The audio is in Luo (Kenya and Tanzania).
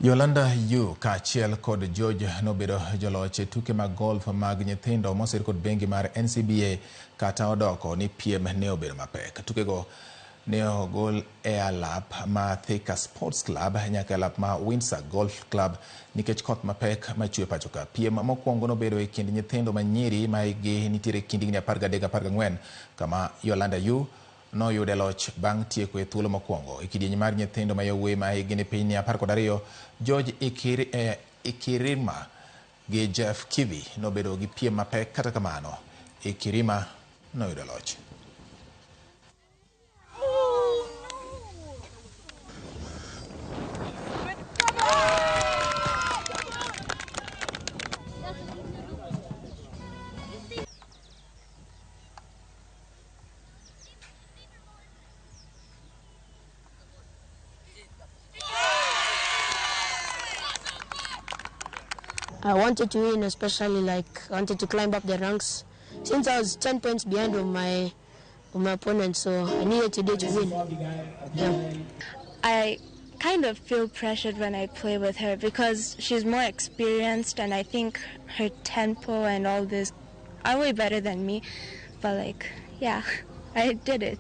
Yolanda Yu kaachiel kod George nobedo joloch e tuke mag golf mag nyithindo mosir kod bengi mar NCBA kata odoko ni piem ne obedo mapek. Tukego ne ogol e alap ma Thika Sports Club nyaka e alap ma Windsor Golf Club nikech koth mapek machwe pacho ka. Piem mokwongo nobedo e kind nyithindo manyiri ma hikgi nitiere kind higni 13-14 kama Yolanda Yu noyude loch bang' tieko e thuolo mokwongo. E kidieny mar nyithindo ma yawuoyi ma hikgi ni piny ni 12, George Ikirima gi Jeff Kivi nobedo gi piem mapek, kata kamano Ikirima noyudo loch. I wanted to win, especially I wanted to climb up the ranks. Since I was 10 points behind of my opponent, so I needed today to win. I kind of feel pressured when I play with her because she's more experienced, and I think her tempo and all this are way better than me. But I did it.